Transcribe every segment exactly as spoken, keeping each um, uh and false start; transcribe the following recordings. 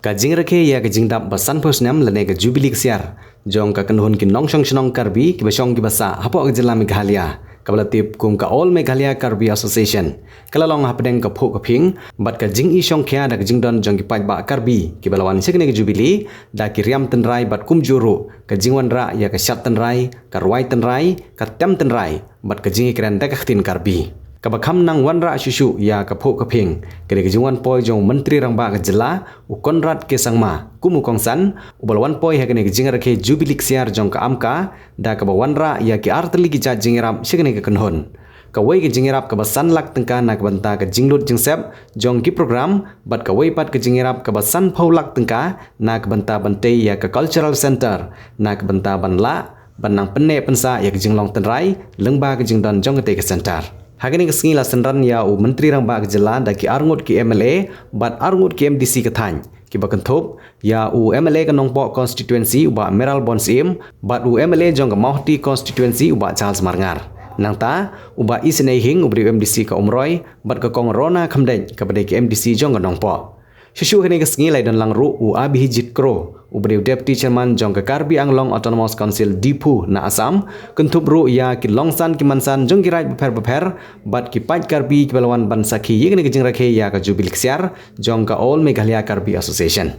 Ka jingrakhe ïa ka jingdap ba sanphew snem lane ka Jubilee Ksiar jong ka kynhun ki nongshong shnong Karbi kiba shong kiba sah hapoh ka jylla Meghalaya, kaba la tip kum ka All Meghalaya Karbi Association, ka la long hapdeng ka phuh ka phieng bad ka jingïashongkhia da ka jingdon jong ki paidbah Karbi kiba la wan sha kane ka Jubilee da ki riam tynrai bad kumjuh ruh ka jingwanrah ïa ka shad tynrai, ka rwai tynrai, ka tem tynrai bad ka jingïakren da ka ktien Karbi. Kaba kham nang wanrah shuh shuh ïa ka phuh ka phieng ka dei ka jingwan poi jong u Myntri Rangbah ka jylla, u Conrad K Sangma, kum u kongsan uba la wan poi ha kane ka jingrakhe Jubilee Ksiar jong ka AMCA, da kaba wanrah ïa ki artylli ki jait jingïarap sha kane ka kynhun. Kawei ka jingïarap kaba san lak tyngka na ka bynta ka jinglut jingsep jong ki program, bad kawei pat ka jingïarap kaba sanphew lak tyngka na ka bynta ban tei ïa ka Cultural Center, na ka bynta ban lah ban nang pynneh pynsah ïa ka jinglong tynrai lyngba ka jingdon jong katei ka center. Ha kane ka sngi la synran ïa u Myntri Rangbah ka jylla da ki arngut ki M L A bad arngut ki M D C ka thaiñ, kiba kynthup ïa u M L A ka Nongpoh constituency u Bah Mayralborn Syiem bad u M L A jong ka Mawhati constituency u Bah Charles Marngar. Nangta u Bah Isynei Hing uba dei u M D C ka Umroi bad ka Kong Rona Khymdeit kaba dei ka M D C jong ka Nongpoh. Shuh shuh kane ka sngi la ïadon lang ruh u Abhijit Kro uba dei u Deputy Chairman jong ka Karbi Anglong Autonomous Council Diphu na Assam, kynthup ruh ïa ki longsan ki mansan jong ki raid bapher bapher bad ki paid Karbi kiba la wan ban sakhi ïa kane ka jingrakhe ïa ka Jubilee Ksiar jong ka All Meghalaya Karbi Association.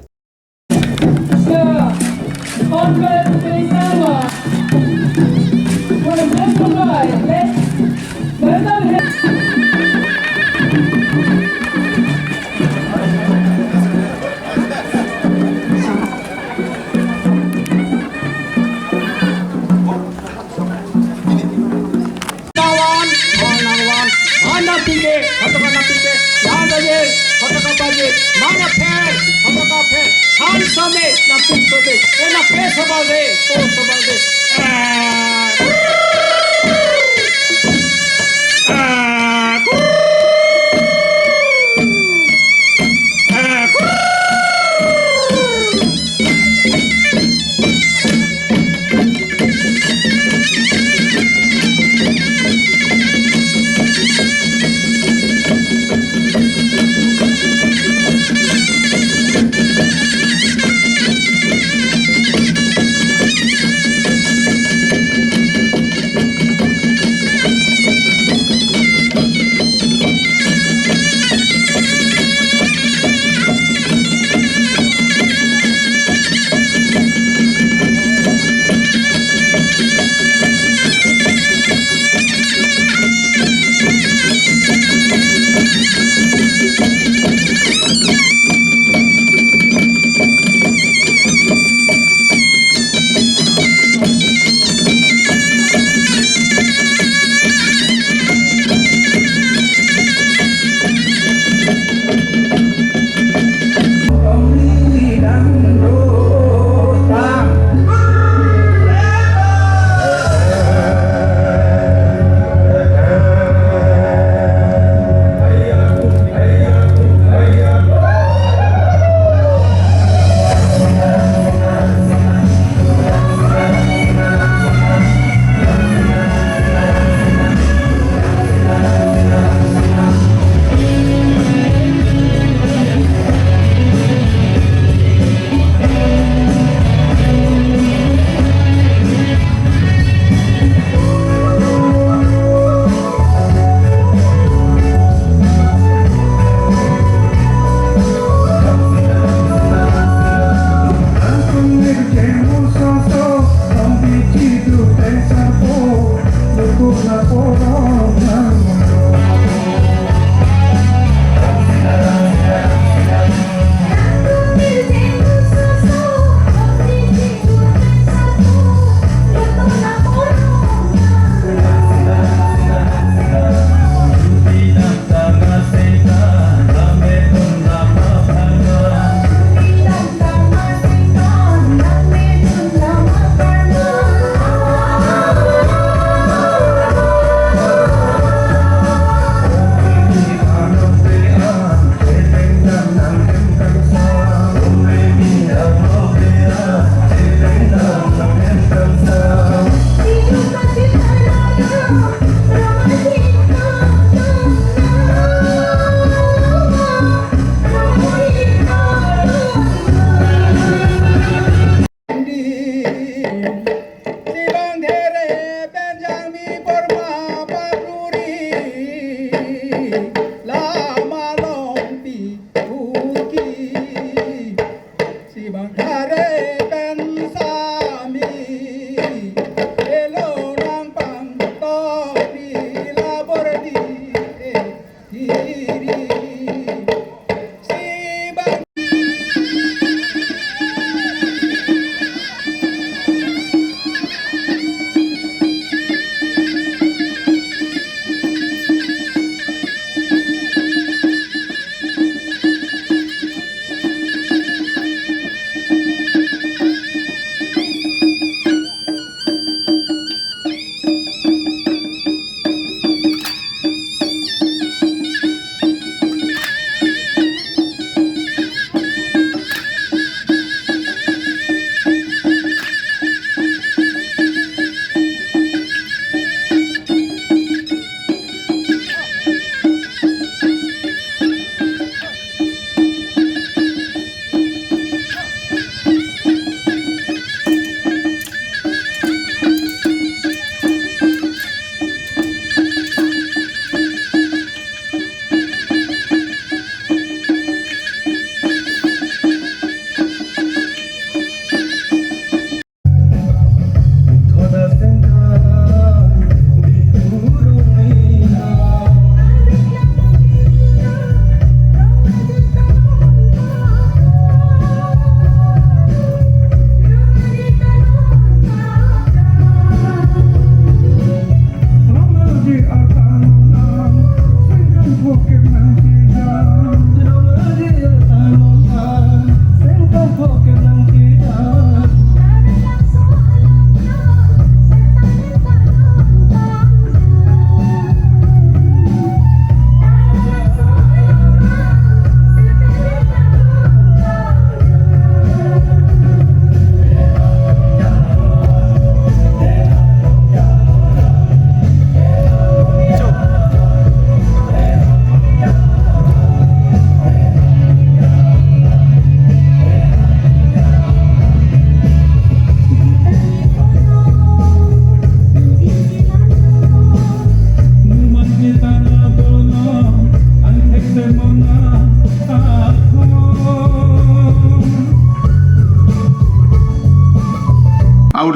Lawan, oh, lawan. Mana pinggir, kata mana pinggir. Yang daging, kata kata daging. Mana pher, kata kata pher. Han same, na pun same. Eh, na pher sabal de, oh, sabal de. Ah. Ah. Ah.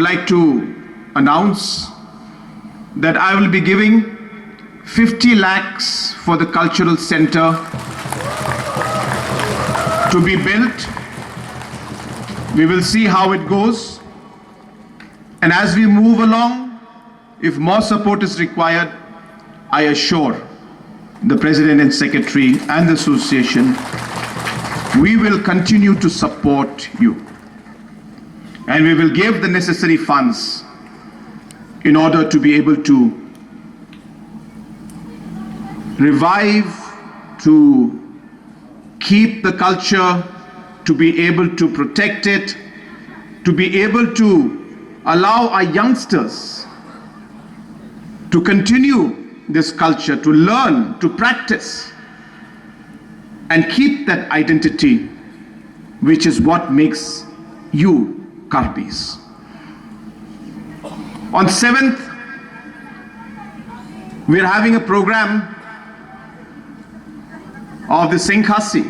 like to announce that I will be giving fifty lakhs for the cultural center to be built. We will see how it goes. And as we move along, if more support is required, I assure the president and secretary and the association, we will continue to support you. And we will give the necessary funds in order to be able to revive, to keep the culture, to be able to protect it, to be able to allow our youngsters to continue this culture, to learn, to practice, and keep that identity, which is what makes you Karbis. On seventh, we are having a program of the Seng Khasi.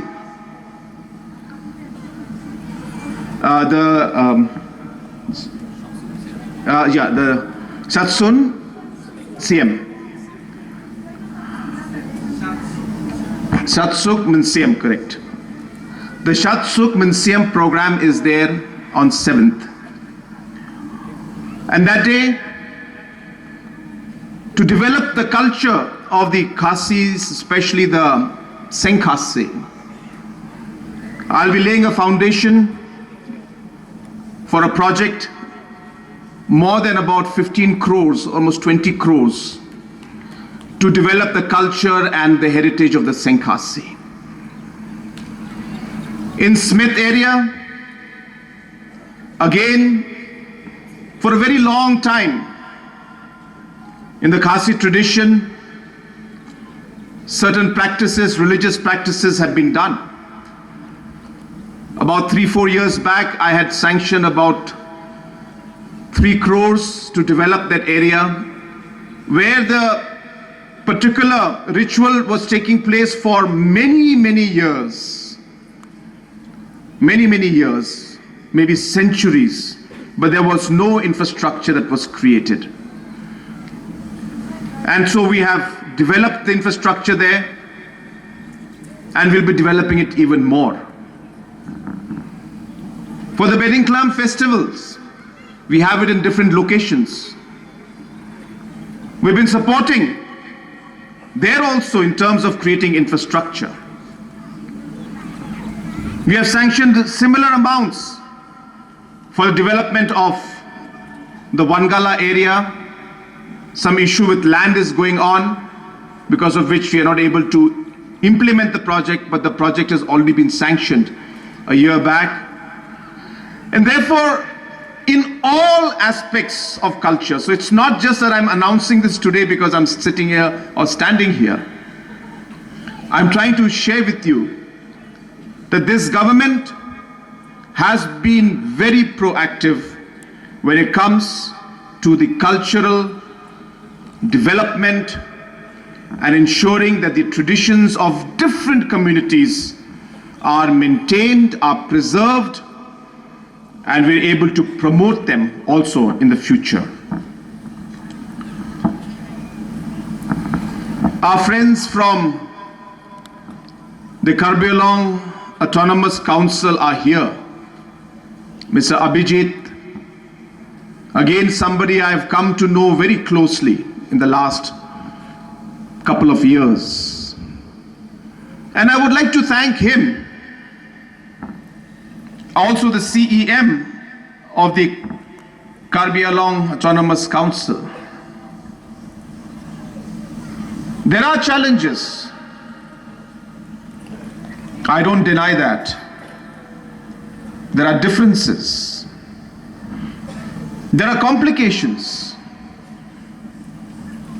Uh, the um, uh, yeah, the Shatshuk Mynsiem. Shatshuk Mynsiem, correct. The Shatshuk Mynsiem program is there on seventh. And that day, to develop the culture of the Khasis, especially the Seng Khasi, I'll be laying a foundation for a project more than about fifteen crores, almost twenty crores, to develop the culture and the heritage of the Seng Khasi. In Smit area, again, for a very long time, in the Khasi tradition, certain practices, religious practices have been done. About three, four years back, I had sanctioned about three crores to develop that area where the particular ritual was taking place for many, many years. Many, many years, maybe centuries, but there was no infrastructure that was created. And so we have developed the infrastructure there, and we'll be developing it even more. For the Bedingklam festivals, we have it in different locations. We've been supporting there also in terms of creating infrastructure. We have sanctioned similar amounts for the development of the Wangala area. Some issue with land is going on, because of which we are not able to implement the project, but the project has already been sanctioned a year back. And therefore, in all aspects of culture, so it's not just that I'm announcing this today because I'm sitting here or standing here. I'm trying to share with you that this government has been very proactive when it comes to the cultural development and ensuring that the traditions of different communities are maintained, are preserved, and we're able to promote them also in the future. Our friends from the Karbi Anglong Autonomous Council are here. Mister Abhijit, again, somebody I've come to know very closely in the last couple of years. And I would like to thank him, also the C E M of the Karbi Anglong Autonomous Council. There are challenges. I don't deny that. There are differences. There are complications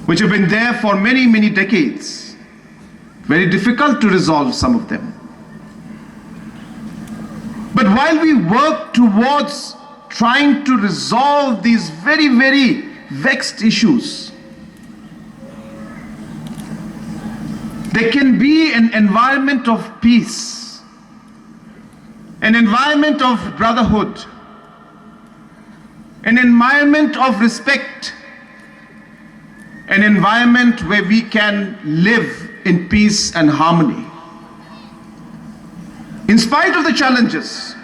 which have been there for many, many decades. Very difficult to resolve some of them. But while we work towards trying to resolve these very, very vexed issues, there can be an environment of peace, an environment of brotherhood, An environment of respect, an environment where we can live in peace and harmony. In spite of the challenges,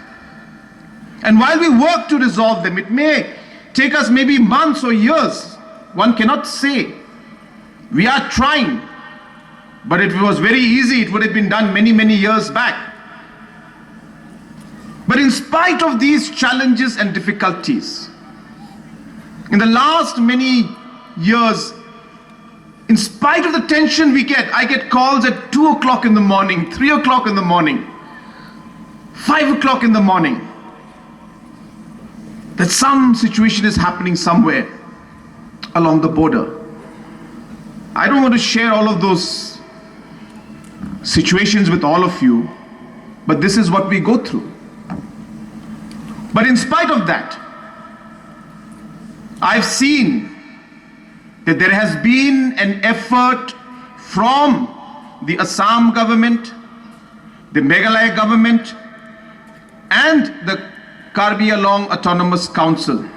and while we work to resolve them, it may take us maybe months or years, one cannot say. We are trying, but if it was very easy, it would have been done many, many years back. But in spite of these challenges and difficulties, in the last many years, in spite of the tension we get, I get calls at two o'clock in the morning, three o'clock in the morning, five o'clock in the morning, that some situation is happening somewhere along the border. I don't want to share all of those situations with all of you, but this is what we go through. But in spite of that, I've seen that there has been an effort from the Assam government, the Meghalaya government, and the Karbi Anglong Autonomous Council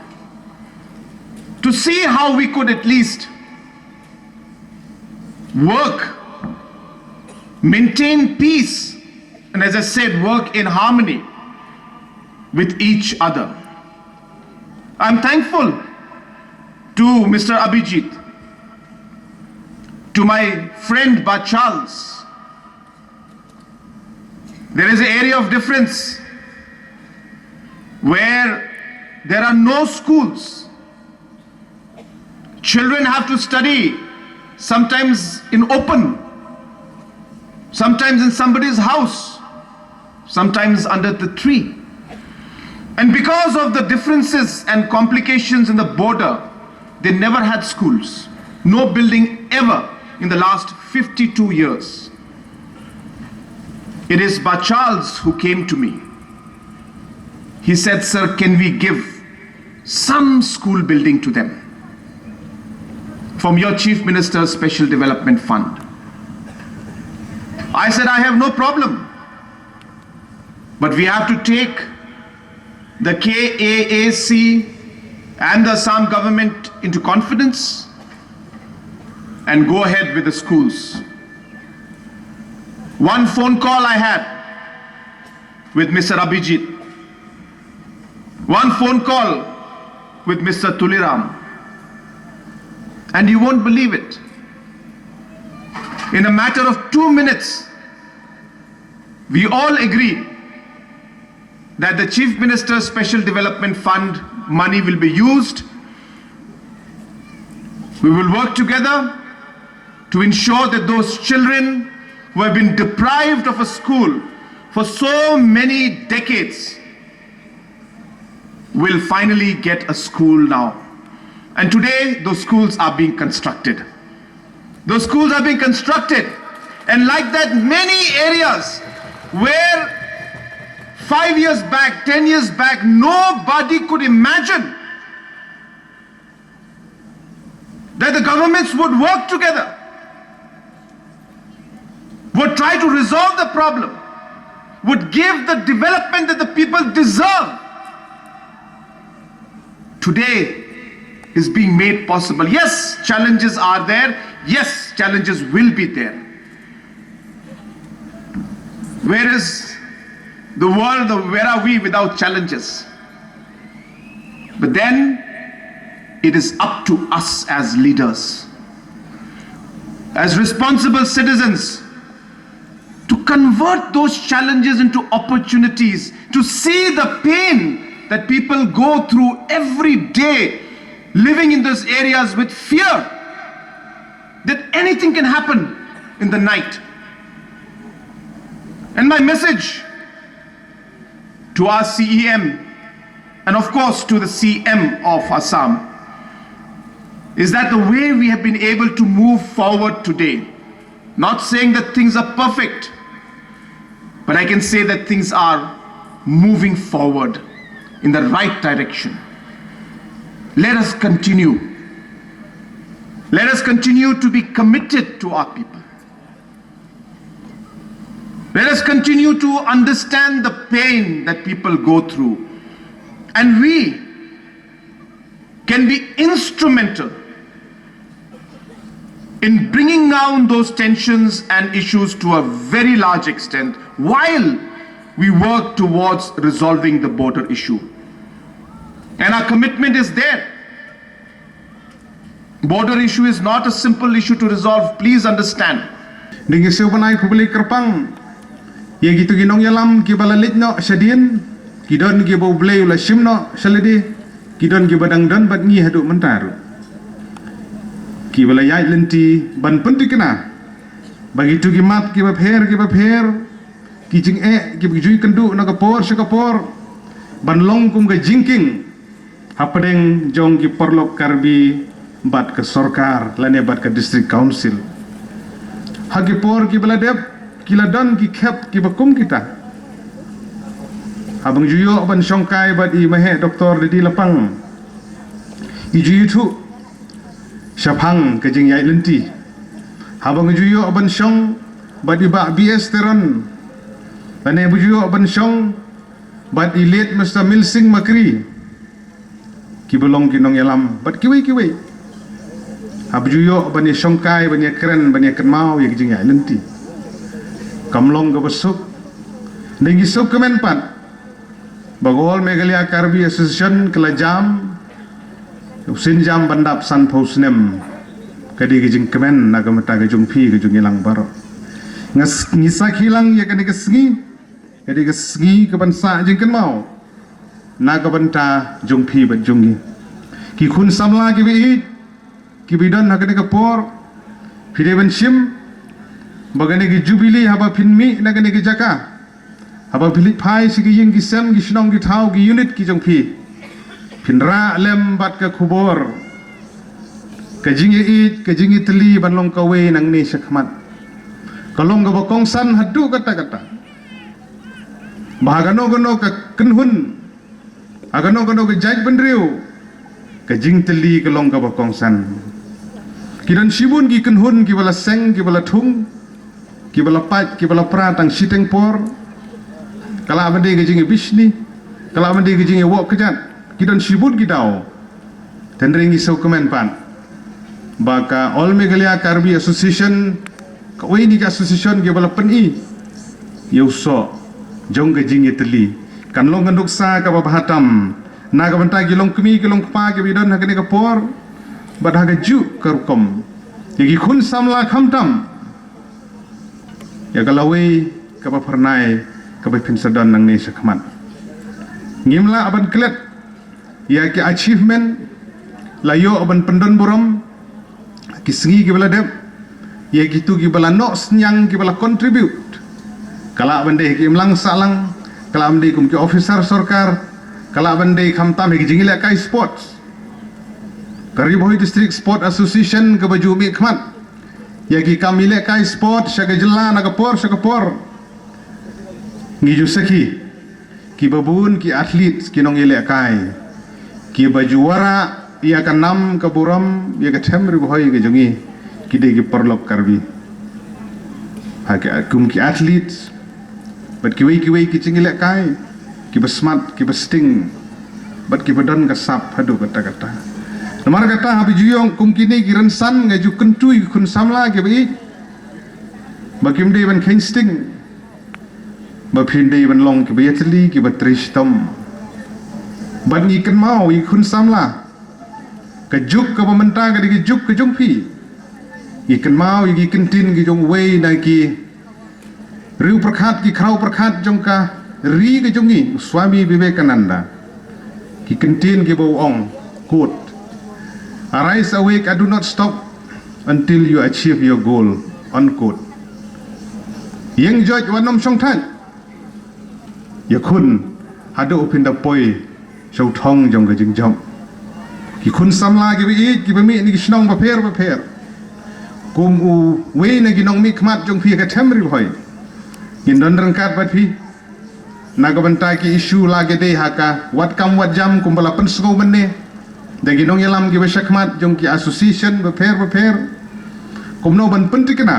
to see how we could at least work, maintain peace, and, as I said, work in harmony with each other. I'm thankful to Mister Abhijit, to my friend Bah Charles. There is an area of difference where there are no schools. Children have to study sometimes in open, sometimes in somebody's house, sometimes under the tree. And because of the differences and complications in the border, they never had schools. No building ever in the last fifty-two years. It is Bah Charles who came to me. He said, "Sir, can we give some school building to them from your Chief Minister's Special Development Fund?" I said, "I have no problem, but we have to take the K A A C and the Assam government into confidence and go ahead with the schools." One phone call I had with Mister Abhijit, one phone call with Mister Tuliram, and you won't believe it. In a matter of two minutes, we all agreed that the Chief Minister's Special Development Fund money will be used. We will work together to ensure that those children who have been deprived of a school for so many decades will finally get a school now. And today, those schools are being constructed. Those schools are being constructed. And like that, many areas where five years back, ten years back, nobody could imagine that the governments would work together, would try to resolve the problem, would give the development that the people deserve, today is being made possible. Yes, challenges are there. Yes, challenges will be there. Where is the world, or where are we without challenges? But then, it is up to us as leaders, as responsible citizens, to convert those challenges into opportunities, to see the pain that people go through every day, living in those areas with fear that anything can happen in the night. And my message to our C E M, and of course to the C M of Assam, is that the way we have been able to move forward today, not saying that things are perfect, but I can say that things are moving forward in the right direction. Let us continue. Let us continue to be committed to our people. Let us continue to understand the pain that people go through. And we, can be instrumental in bringing down those tensions and issues to a very large extent while we work towards resolving the border issue. And our commitment is there. Border issue is not a simple issue to resolve, please understand. Ding ïa shu ban ai khublei kyrpang ïa kitu ki nongïalam kiba la leit noh shadien, ki don kiba U Blei u la shim noh sha lade, ki don kiba dang don bad ngi haduh mynta ruh. Kiba la ïaid lynti ban pynthikna ba kitu ki mat kiba pher kiba pher, ki jingeh kiba ju ïakynduh na ka por sha ka por ban long kum ka jingkieng hapdeng jong ki paralok Karbi bad ka sorkar lane bad ka District Council. Ha ki por kiba la dep ki la don ki khep kiba kum kita. Haba nga ju ïoh ban shongkai bad i Maheh Doktor Didi Lapang, i ju ïathuh shaphang ka jingïaid lynti. Haba nga ju ïoh ban shong bad i Bah B S Teron, lane ba ju ïoh ban shong bad i late Mister Milsing Makri, kiba long ki nongïalam bad kiwei kiwei. Haba ju ïoh ban ïa shongkai, ban ïa kren, ban ïa kynmaw ïa ka jingïaid lynti, kam long kaba suk. Dang ïa suk kmen pat ba ka All Meghalaya Karbi Association ka la jam u sienjam ban dap sanphew snem. Ka dei ka jingkmen na ka bynta ka jong phi ka jong ngi lang baroh. Nga s-, ngi sakhi lang ïa kane ka sngi, ka dei ka sngi kaban sah jingkynmaw na ka bynta jong phi bad jong ngi. Ki khun samla kiba ïeit kiba don ha kane ka por, phi dei ban shim ba kane ka jubili haba phin mih na kane ka jaka, haba phi leit phai sha ki ïing ki sem, ki shnong ki thaw, ki unit ki jong phi, phin rah lem bad ka khubor ka jingïeit, ka jingïatylli ban long kawei nangne shakhmat. Ka long kaba kongsan haduh katta katta. Ba ha kano kano ka kynhun, ha kano kano ka jaitbynriew, ka jingtylli ka long kaba kongsan. Ki don shibun ki kynhun kiba la seng, kiba la thung, kiba la pait, kiba la pra tang shiteng por. Ka lah ban dei ka jingïabishni, ka lah ban dei ka jingïawoh kjat. Ki don shibun ki daw. Hynrei ngi sngewkmen pat ba ka All Meghalaya Karbi Association kawei na ki association kiba la pyni ïa u soh jong ka jingïatylli. Kan long ka nuksa kaba bha tam na ka bynta ki longkmie ki longkpa kiba don ha kane ka por bad ha kajuh ka rukom ïa ki khun samla, khamtam ïa ka lawei kaba phyrnai kaba phin sa don nangne shakhmat. Ngim lah ban klet ïa ki achievement, la ïoh ban pyndon burom ki sngi kiba la dep ïa kitu kiba la noh synñiang, kiba la contribute. Ka lah ban dei ha ki imlang sahlang, ka lah ban dei kum ki officer sorkar, ka lah ban dei khamtam ha ki jingïalehkai sports. Ka Ri Bhoi District Sport Association kaba ju mihkhmat ïa ki kam ïalehkai sport sha ka jylla na ka por sha ka por. Ngi ju sakhi kiba bun ki athlete, ki nongïalehkai kiba ju wanrah ïa ka nam ka burom ïa ka them Ri Bhoi ka jong ngi, ki dei ki paralok Karbi. Ha ki, kum ki athlete bad kiwei kiwei ki jingïalehkai kiba smat, kiba sting bad kiba don ka sap haduh katta katta. Namar kata haba ju ïoh kum kine ki rynsan, nga ju kyntu ïa ki khun samla kiba ïeit ba kim dei ban kheiñ sting, ba phin dei ban long kiba ïatylli, kiba trei shitom. Bad ngi kynmaw ïa ki khun samla, ka juk kaba mynta ka dei ka juk ka jong phi. Ngi kynmaw ïa ki kyntien ki jong uwei na ki riew pyrkhat, ki khraw pyrkhat jong ka ri ka jong ngi, u Swami Vivekananda. Ki kyntien kiba u ong, quote, "Arise, awake, and do not stop until you achieve your goal," unquote. Ïeng joit, wat nym shongthait. Ïakhun haduh phin da poi sha u thong jong ka jingjop. Ki khun samla kiba ïeit kiba mih na ki shnong bapher bapher, kum uwei na ki nongmihkhmat jong phi ha ka them Ri Bhoi, ngin don ryngkat bad phi na ka bynta ki issue la ki dei ha ka wat kam wat jam kumba la pynsngew mynne da ki nongïalam kiba shakhmat jong ki association bapher bapher. Kumno ban pynthikna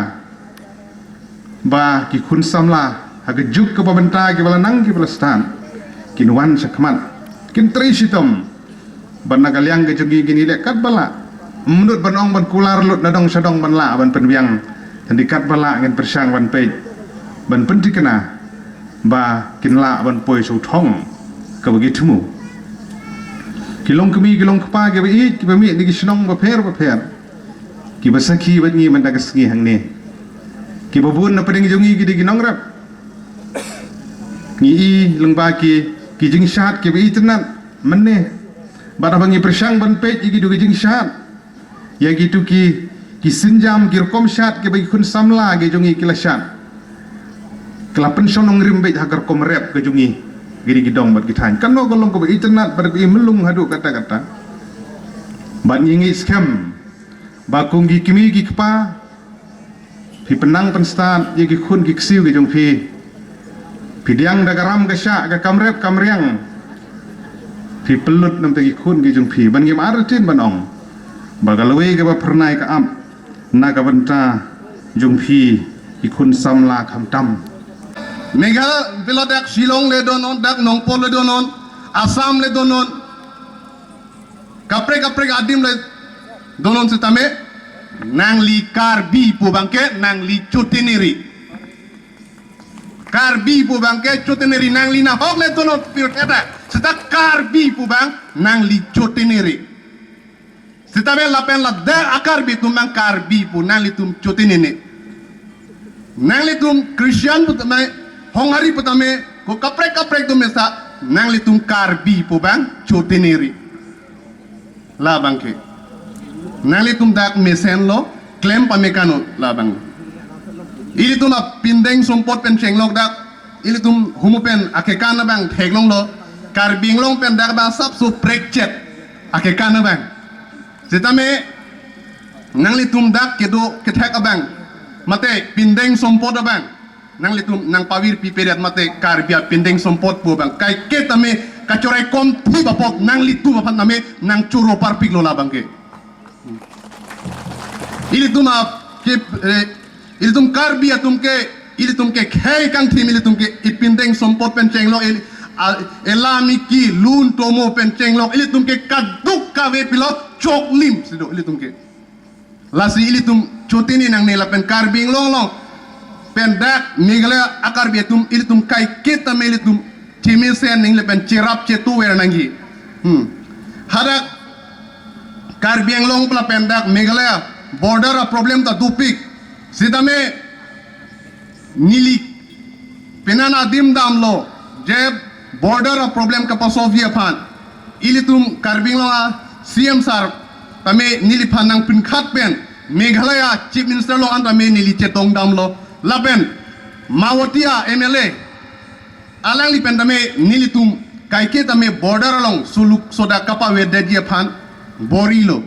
ba ki khun samla ha ka juk kaba mynta, kiba la nang kiba la stad, kin wan shakhmat, kin trei shitom. Ban na ka liang ka jong ngi ngin ïaleh kat ba lah. Mynta ban ong ban kular lut na dong sha dong ban lah ban pynbiang. Tang dei kat ba lah ngin pyrshang ban peit, ban pynthikna ba kin lah ban poi sha u thong kaba ki thmu. Ki long kmie, ki long kpa, kiba ïeit, kiba mih na ki shnong bapher bapher, kiba sakhi bad ngi mynta ka sngi hangne. Kiba bun na pdeng jong ngi ki dei ki nongrep. Ngi i lyngba ki, ki jingshad kiba itynnad mynne. Bad haba ngi pyrshang ban peit ïa kito ki jingshad, ïa kito ki, ki sienjam, ki rukom shad kiba ki khun samla ki jong ngi ki la shad, ki la pynshong nongrim beit ha ka rukom rep ka jong ngi, ki dei ki dong bad ki thaiñ. Kano ka long kaba itynnad bad kaba i myllung haduh katta katta. Bad ngi ngeit skhem ba kum ki kmie ki kpa, phi pynnang pynstad ïa ki khun ki ksiew ki jong phi. Phi pdiang da ka ram ka shah, ka kam rep kam riang. Phi pynlut namar ki khun ki jong phi. Ban ngim artatien ban ong ba ka lawei kaba phyrnai ka ap na ka bynta jong phi ki khun samla khamtam. Meghalaya, phi la dak Shillong le don on, dak Nongpoh le don on, Assam le don on. Kaprek kaprek adim le don on, sitame nangli Karbi pu bang ke nangli chutney ri. Karbi pu bang ke chutney ri, nangli na hok le don on pir keta. Sita Karbi pu bang nangli chutney ri. Sitame lapen la dak a Karbi tum bang Karbi pu, nanglitum chutney ri. Nanglitum Christian pu tame, Honghari pu tame, ko kaprek kaprek tum mesa, nanglitum Karbi pu bang chutney ri. La bang ke. Nanglitum dak mesen lo, klem pame kan lo, la bang. Ilitum a pindeng sompot pen chenglok dak, ilitum humu pen a kekan bang theklong lo, Karbi Anglong pen dak bang sap su prekchet a kekan bang. Sitame nanglitum dak kedo kethek abang, mate pindeng sompot abang. Nanglitum nang pawir piperiat mate Karbi a pindeng sompot pu bang. Kaike tame ka chorai kom thi bapok, nanglitum aphan tame nang churo parpik lo la bang ke. Ilitum a ke, eh, ilitum Karbi atum ke, ilitum ke khei kangthim, ilitum ke i pindeng sompot pen chenglok, il, a, elami ki lun tomo pen chenglok, ilitum ke kaduk kave pilo chok lim sido ilitum ke. Lasi ilitum chutney ri nangne lapen Karbi Anglong long pen dak Meghalaya a Karbi atum ilitum kaike tame ilitum chemesen ning lapen cherap chetu wer nangji. Hmm. Hadak Karbi Anglong pla pen dak Meghalaya border a problem ta dupik. Sitame neli pynana dim dam lo je border a problem kapa solve aphan. Ilitum Karbi Anglong a C M sir tame neliphan nang pynkhat pen Meghalaya Chief Minister lo an tame neli chetong dam lo. Lapen Mawati a M L A alangli pen tame nelitum kaike tame border along suluk soda kapa wedeji aphan bor-i lo.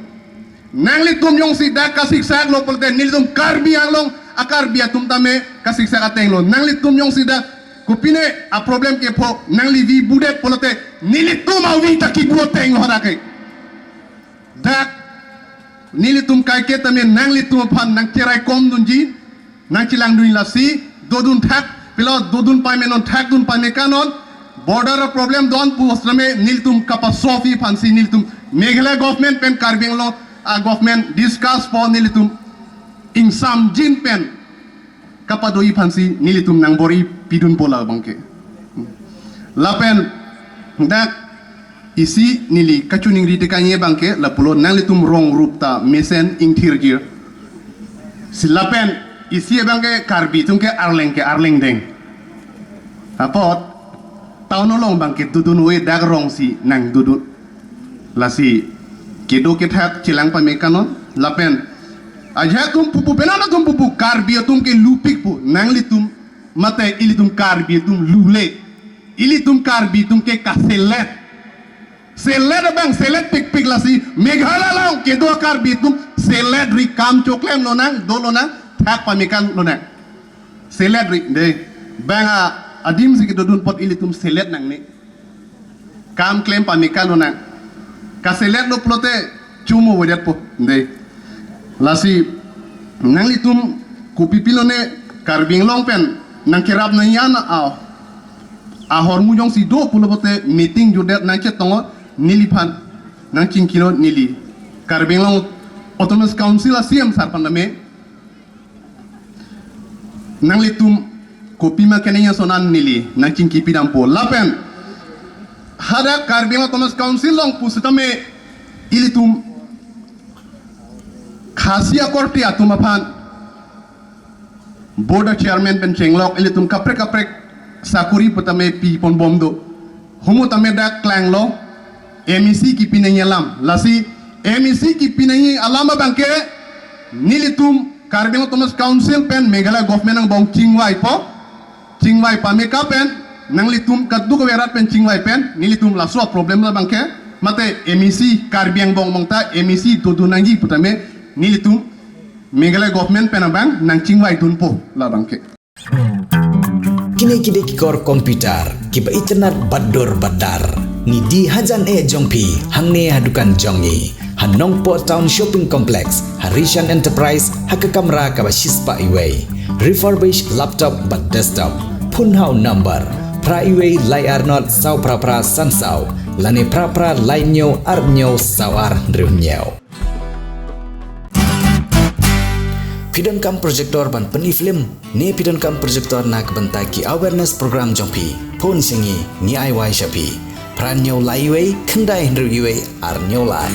Nanglitum jongsi dak ka siksak lo pulote nelitum Karbi Anglong a Karbi atum tame ka siksak ateng lo. Nanglitum jongsi dak kopine a problem kepho nangli vi budet pulote nelitum a vi ta ki bu ateng lo hadak ke. Dak nelitum kaike tame nanglitum aphan nang cherai kom dunji. Nang chilang dun lasi, dodun thak, pilo dodun paimen non thak dun paime kanon, border problem don pu sitame nelitum kapa solve aphansi nelitum Meghalaya government pen Karbi Anglong a government discuss po nelitum ingsam jin pen kapa do aphansi nelitum nang bor-i pidun po la bang ke. Lapen dak isi neli kachuningri te kane bang ke lapulo nanglitum rong rup ta mesen ingthir jir. Si lapen isi bang ke Karbi atum ke arleng ke arleng deng. Apot town along bang ke dudun we dak rong si nang dudun. Lasi kedo kethak chilang pame kanon lapen ajak tum pupu penana tum pupu Karbi atum ke lupik pu nanglitum mate ilitum Karbi atum lule. Ilitum Karbi atum ke ka selet. Selet abang, selet pikpik lasi. Meghalaya along kedo Karbi atum selet ri kam choklem lonang, do lonang, thak pame kan lonang. Selet ri, dei. Bang a, adim si kedodun pot ilitum selet nangne. Kam klem pame kan lonang. Ka selet lo pulote chumu wedet po, dei. Lasi, nanglitum kopi pilone Karbi Anglong pen nang kerap nang yan a ahor mujong si do pulo pote meeting judet nang chet tongo neliphan. nang chingki noh nili. Karbi Anglong Autonomous Council a C M sar pan da me. Nang litum kopi ma kene nya sonan nili, nang chingki pidam po. Lapen. Hadak Karbi Anglong Autonomous Council long pusitame ilitum Khasi akorte atum aphan. Board of Chairman pen chenglok ilitum kaprek kaprek sakuri putame pi pon bom do. Humu tame dak klang lo. M E C ki pinangi alam. Lasi M E C ki pinangi alam abangke nilitum Karbi Anglong Autonomous Council pen Meghalaya government ang bong chingwai po. Chingwai pame ka pen nang litum kadu ka verat pen chingwai pen nilitum laso problem labangke mate M E C Karbi angbong mongta M E C dodu nangji putame nilitum Meghalaya government pen abang nang chingwai dunpo labangke. Kine kide ki kor computer kiba itynnad badur badar. Ni di hajan e jong phi hangne ha dukan jong ngi ha Nongpoh Town Shopping Complex ha Rishan Enterprise ha ka kamra kaba shispah iwei. Refurbish laptop bad desktop. Phone hau number phra iwei lai arnot saw phra phra san saw lane phra phra lai nyo ar nyo saw ar hynriew nyo. Phi donkam projector ban pyni film ne phi donkam projector na ka bynta ki awareness program jong phi? Phone sha ngi, ngi ai wai sha phi. Phra nyo lai iwei khyndai hynriew iwei ar nyo lai.